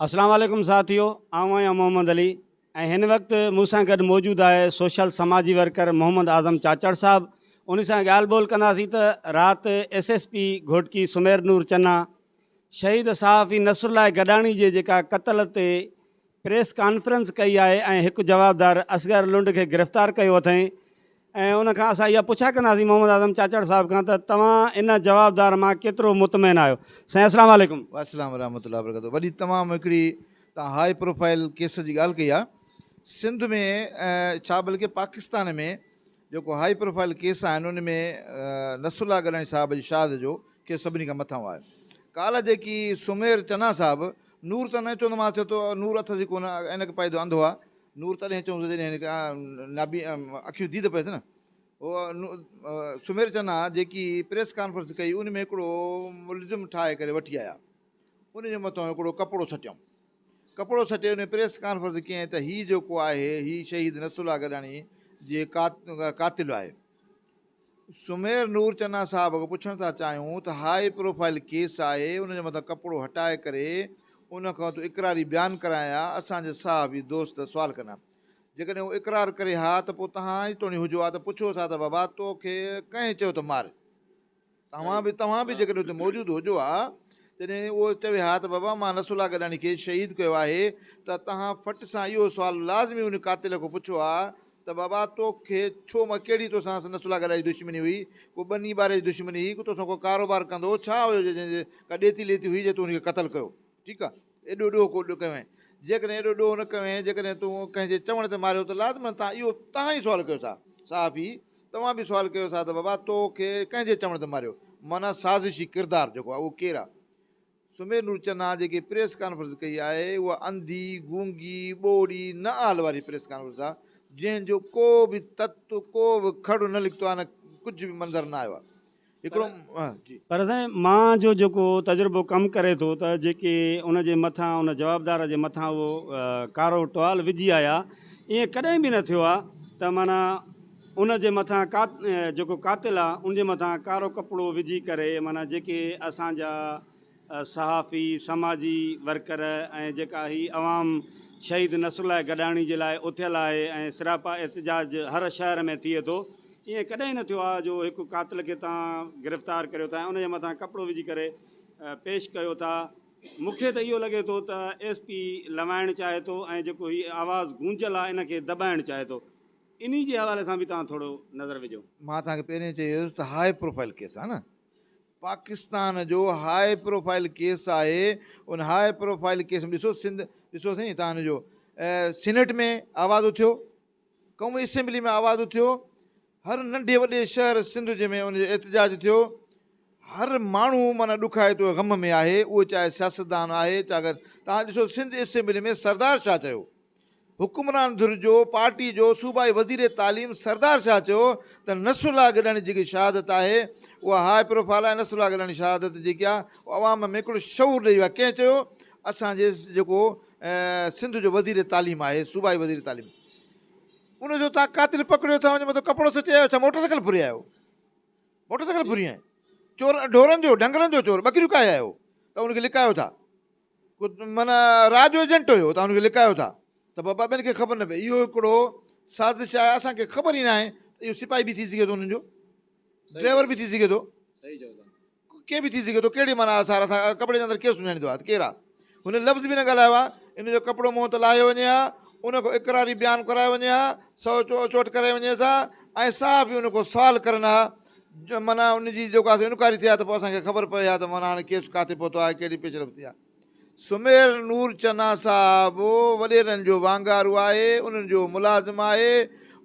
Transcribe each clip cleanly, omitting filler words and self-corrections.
اسلام عليڪم ساٿيو آئون آهيان محمد علي ۽ هن وقت مون سان گڏ موجود آهي سوشل سماجي ورڪر محمد اعظم چاچڙ صاحب ان سان ڳالهه ٻولهه ڪنداسين ته رات S S P Ghotki Sumair Noor Channa شهيد صحافي نصرالله گڏاڻي جي جيڪا قتل تي پريس ڪانفرنس ڪئي آهي ۽ هڪ جوابدار اصغر لنڊ کي گرفتار ڪيو اٿئين ۽ ان کان اسان اها پڇا ڪنداسين محمد اعظم چاچڙ صاحب کان ته توهان ان جوابدار مان ڪيترو مطمئن آهيو. سائين اسلام عليڪم. وعليڪم ورحمة الله وبرڪاته وڏي تمام هڪڙي توهان هاء پروفائيل ڪيس جي ڳالهه ڪئي آهي سنڌ ۾ ڇا بلڪه پاڪستان ۾ جيڪو هاء پروفائيل ڪيس آهن ان ۾ نصرالله گڏاڻي صاحب جي شهادت جو ڪيس سڀني کان مٿانهون آهي ڪالهه جيڪي سمير چنا صاحب نور ته نه چوندومانس ڇو ته نور اٿس ئي ڪونه عينڪ پائي ٿو انڌو آهي نور تڏهن چئون ٿا جڏهن هن کي نابي اکيون ديد پيس نه. هو سمير چنا جيڪي پريس ڪانفرنس ڪئي ان ۾ هڪڙو ملزم ٺاهي ڪري وٺي آيا ان جي مٿان هڪڙو ڪپڙو سٽيائون ڪپڙو سٽي ان پريس ڪانفرنس ڪيائين ته هي جيڪو آهي هي شهيد نصرالله گڏاڻي جي قاتل آهي. سمير نور چنا صاحب کان پڇڻ ٿا چاهيون ته هاء پروفائيل ڪيس آهي ان جي مٿان ڪپڙو هٽائي ڪري ان کان تون اقراري بيان ڪرائين ها اسان جي صحافي دوست سوال ڪن ها جيڪڏهن هو اقرار ڪري ها ته پوء توهان ئي توڻي هجو ها ته پڇوس ها ته بابا تو کي ڪنهن چيو ته مار توهان به توهان به جيڪڏهن اتي موجود هجو ها جڏهن اهو چوي ها ته بابا مان نصرالله گڏاڻي کي شهيد ڪيو آهي ته توهان فٽ سان اهو سوال لازمي ان قاتل کان پڇو ها ته بابا توکي ڇو مان ڪهڙي توسان نصرالله گڏاڻي جي دشمني هئي ڪو ٻني ٻاري جي دشمني هئي ڪو توسان ڪو ڪاروبار ڪندو هو ڇا هيو جنهن جي ڪا ڏيتي ليتي هئي جي تون ان کي قتل ڪيو ٺيڪ آ ايڏو ڏوهه ڪو ڪيو هئين جيڪڏهن ايڏو ڏوهه نه ڪيو هئين جيڪڏهن تون ڪنهن جي چوڻ تي ماريو ته لازمن تان اهو توهان ئي سوال ڪيو ٿا صحافي توهان به سوال ڪيو ٿا ته بابا تو کي ڪنهن جي چوڻ تي ماريو معنيٰ سازشي ڪردار جيڪو آهي اهو ڪير آهي سمير نور چنا جيڪي پريس ڪانفرنس ڪئي آهي اها انڌي گونگي ٻوڙي نه آل واري پريس ڪانفرنس آهي جنهن جو ڪو به تت ڪو به کڙ نه نڪتو آهي نه ڪجهه به منظر نه آيو آهي هڪڙو جي. پر سائين مان جو جيڪو تجربو ڪم ڪري ٿو ته جيڪي ان جي مٿان ان جوابدار جي مٿان اهو ڪارو ٽوال وجهي آيا ائين ڪڏهن به نه ٿيو آ ته معنيٰ ان جي مٿان ڪا جيڪو قاتل آ ان جي مٿان ڪارو ڪپڙو وجهي ڪري معنيٰ جيڪي اسان جا صحافي سماجي ورڪر ۽ جيڪا هي عوام شهيد نصرالله گڏاڻي جي لاء اٿيل آهي ۽ سراپا احتجاج هر شهر ۾ ٿئي ٿو ائين ڪڏهن نه ٿيو آهي جو هڪ قاتل کي توهان گرفتار ڪريو ٿا ۽ ان جي مٿان ڪپڙو وجهي ڪري پيش ڪيو ٿا. مون کي ته اهو لڳي ٿو ته ايس پي لوائڻ چاهي ٿو ۽ جيڪو هي آواز گونجيل آهي ان کي دٻائڻ چاهي ٿو. انهي جي حوالي سان به توهان ٿورو نظر وجهو. مان توهان کي پهرين چئي ويس ته هاء پروفائيل ڪيس آهي نه پاڪستان جو هاء پروفائيل ڪيس آهي ان هاء پروفائيل ڪيس ۾ ڏسو سنڌ ڏسو سائين توهان جو سينيٽ ۾ آواز اٿيو قومي اسيمبلي ۾ آواز اٿيو، هر ننڍي وڏي شهر سنڌ جي ۾ ان جو احتجاج ٿيو، هر ماڻهو معنيٰ ڏکائتو ۽ غم ۾ آهي، اهو چاهي سياستدان آهي چاهي غير، توهان ڏسو سنڌ اسيمبلي ۾ سردار شاهه چيو، حڪمران ڌر جو پارٽي جو صوبائي وزير تعليم سردار شاهه چيو ته نصرالله گڏاڻي جيڪي شهادت آهي اها هاء پروفائل آهي، نصرالله گڏاڻي شهادت جيڪي آهي اها عوام ۾ هڪڙو شعور ڏئي ويو آهي، ڪنهن چيو؟ اسان جي جيڪو سنڌ جو وزير تعليم آهي صوبائي وزير تعليم ان جو تان قاتل پڪڙيو ٿا وڃو مطلب ڪپڙو سٽي آيو ڇا موٽر سائيڪل ڦري آيو موٽر سائيڪل ڦري آئي چور ڍورن جو ڍنگرن جو چور ٻڪريون ڪاهي آيو ته ان کي لڪايو ٿا معنيٰ را جو ايجنٽ هيو ته ان کي لڪايو ٿا ته بابا ٻين کي خبر نه پئي اهو هڪڙو سازش آهي اسان کي خبر ئي نه آهي ته اهو سپاهي به ٿي سگهي ٿو انهن جو ڊرائيور به ٿي سگهي ٿو ڪي به ٿي سگهي ٿو ڪهڙي معنيٰ آثار اسان ڪپڙي جي اندر ڪير سڃاڻيندو آهي ته ڪير آهي هن لفظ به نه ڳالهايو آهي ان جو ڪپڙو منهن ته لاهيو وڃي ها ان کان اقراري بيان ڪرايو وڃي ها سو چوٽ ڪرائي وڃيس ها ۽ صاحب به ان کان سوال ڪرن ها معنيٰ ان جي جيڪو آهي انڪوائري ٿئي ها ته پوء اسان کي خبر پوي ها ته معنيٰ هاڻي ڪيس ڪاٿي پهتو آهي ڪهڙي پيش رفت ٿي آهي سمير نور چنا صاحب وڏيرن جو وانگارو آهي، انهن جو ملازم آهي،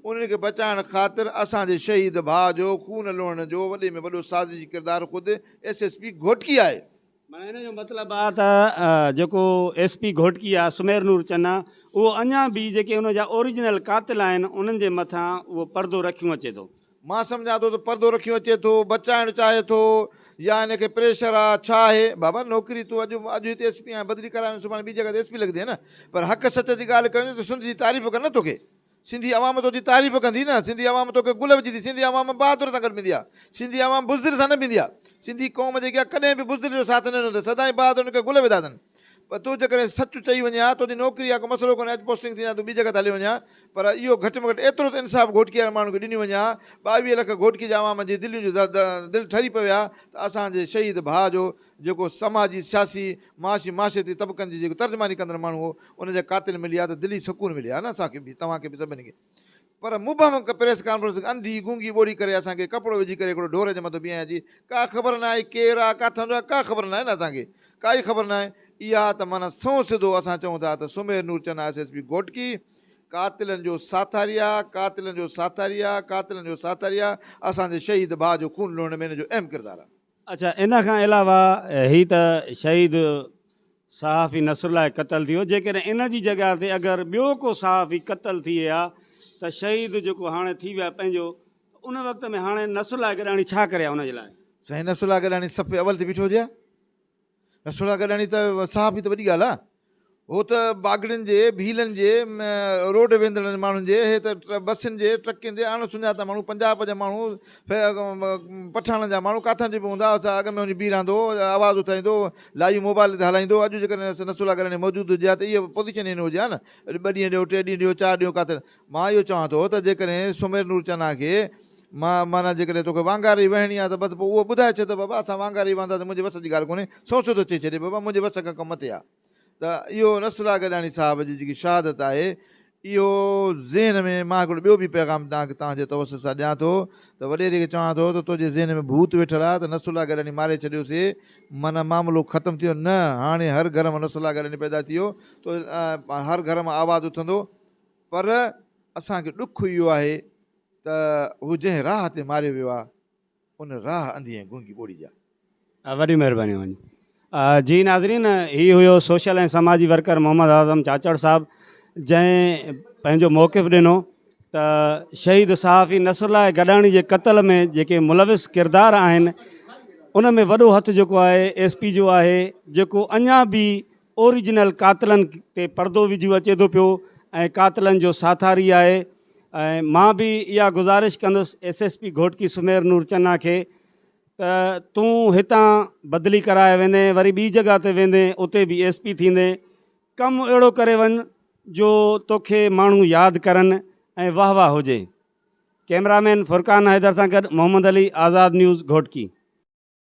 انهن کي بچائڻ خاطر اسان جي شهيد ڀاء جو خون لوڙهڻ جو وڏي ۾ وڏو سازشي ڪردار خود ايس ايس پي گهوٽڪي آهي. معنيٰ ان جو مطلب آهي ته جيڪو ايس پي گهوٽڪي آهي سمير نور چنا اهو اڃا به جيڪي ان جا اوريجنل قاتل آهن انهن جي مٿان اهو پردو رکيون اچي ٿو. مان سمجهان ٿو ته پردو رکيون اچي ٿو، بچائڻ چاهي ٿو يا هن کي پريشر آ، ڇا آهي؟ بابا نوڪري تون اڄ اڄ هتي ايس پي آهين بدلي ڪرايو سڀاڻي ٻي جڳهه تي ايس پي لڳندين نه پر حق سچ جي ڳالهه ڪيون ته سنڌ جي تعريف ڪر نه توکي سنڌي عوام توجي تعريف ڪندي نه سنڌي عوام توکي گل وجهندي سنڌي عوام بهادر سان گڏ بيهندي آ سنڌي عوام بزدل سان نه بيهندي آ سنڌي قوم جيڪي آ ڪڏهن به بزدل جو ساٿ نه ڏنو اٿس سدائين بهادرن کي گل وڌا اٿن. پر تون جيڪڏهن سچ چئي وڃين ها، تنهنجي نوڪري آ، ڪو مسئلو ڪونهي، اڄ پوسٽنگ ٿي وڃي ها، تون ٻي جڳهه تي هلي وڃين ها، پر اهو گهٽ ۾ گهٽ ايترو ته انصاف گهوٽڪي وارن ماڻهن کي ڏني وڃي ها، 22 لک گهوٽڪي جي عوام جي دلين جو دل ٺري پوي ها ته اسان جي شهيد ڀاء جو جيڪو سماجي، سياسي، معاشي، معاشرتي طبقن جي جيڪو ترجماني ڪندڙ ماڻهو هو، ان جا قاتل ملي ها ته دلي سڪون ملي ها نه اسان کي به، توهان کي به سڀني کي. پر مبهم پريس ڪانفرنس انڌي گونگي ٻوڙي ڪري اسان کي ڪپڙو وجهي ڪري هڪڙو ڍور جي مٿو بيهائي اچي ڪا خبر ناهي ڪير آ ڪاٿان جو آ ڪا خبر ناهي نه اسان کي ڪائي خبر ناهي اها ته معنيٰ سنئون سڌو اسان چئون ٿا ته Sumair Noor Channa S S P Ghotki قاتلن جو ساٿاري آ قاتلن جو ساٿاري آ قاتلن جو ساٿاري آ اسان جي شهيد ڀاء جو خون لوڙڻ ۾ هن جو اهم ڪردار آ. اڇا ان کان علاوه هي ته شهيد صحافي نصرالله قتل ٿي ويو جيڪڏهن ان جي جڳهه تي اگر ٻيو ڪو صحافي قتل ٿئي ها ته شهيد جيڪو هاڻي ٿي ويو آهي پنهنجو ان وقت ۾ هاڻي نصرالله گڏاڻي ڇا ڪري ها ان جي لاء؟ سائين نصرالله گڏاڻي صف اول تي بيٺو هجي ها. نصرالله گڏاڻي ته صحافي ته وڏي ڳالهه آ. هو ته باگڙين جي، ڀيلن جي، روڊ ويندڙن ماڻهن جي، هي ته بسين جي، ٽرڪين جي اڻ سڃاتا ماڻهو، پنجاب جا ماڻهو، پٺاڻن جا ماڻهو ڪاٿان جي به هوندا، اسان اڳ ۾ وڃي بيهي رهندو هو، آواز اٿاريندو هو، لائيو موبائل تي هلائيندو هو، اڄ جيڪڏهن نصرالله گڏاڻي موجود هجي ها ته اها پوزيشن ئي نه هجي ها نه، ٻه ڏينهن ڏيو، ٽي ڏينهن ڏيو، چار ڏينهن ڪاٿي، مان اهو چوان ٿو ته جيڪڏهن سمير نور چنا کي معنيٰ جيڪڏهن توکي وانگاري وهڻي آهي ته بس پوء اهو ٻڌائي ڇڏ ته بابا اسان وانگاري وهنداسين منهنجي وس جي ڳالهه ڪونهي، سنئون سڌو چئي ڇڏي بابا منهنجي وس کان ڪم مٿي آهي ته اهو نصرالله گڏاڻي صاحب جي جيڪي شهادت آهي اهو ذهن ۾ مان هڪڙو ٻيو به پيغام توهان کي توهان جي توسط سان ڏيان ٿو ته وڏيري کي چوان ٿو ته تنهنجي ذهن ۾ ڀوت ويٺل آهي ته نصرالله گڏاڻي ماري ڇڏيوسي معنيٰ معاملو ختم ٿي ويو نه هاڻي هر گهر مان نصرالله گڏاڻي پيدا ٿي ويو تو هر گهر مان آواز اٿندو پر اسان کي ڏک اهو آهي ته هو جنهن راهه تي ماريو ويو آهي، ان راهه انڌي ۽ گونگي ٻوڙي جا. وڏي مهرباني اوهان جي. جي ناظرين هي هيو سوشل ۽ سماجي ورڪر محمد اعظم چاچڙ صاحب جنهن پنهنجو موقف ڏنو ته شهيد صحافي نصرالله گڏاڻي جي قتل ۾ جيڪي ملوث ڪردار آهن ان ۾ وڏو هٿ جيڪو آهي ايس پي جو آهي جيڪو اڃا به اوريجنل قاتلن تي پردو وجهيو اچي ٿو پيو ۽ قاتلن جو ساٿاري آهي ۽ مان به اها گذارش ڪندس S S P Ghotki Sumair Noor Channa کي ته تون هتان بدلي ڪرائي ويندين وري ٻي جڳهه تي ويندين اتي به ايس پي ٿيندين ڪم اهڙو ڪري وڃ جو توکي ماڻهو ياد ڪرن ۽ واهه واهه هجي ڪئميرا مين فرقان حيدر سان گڏ محمد علي آزاد نيوز گهوٽڪي.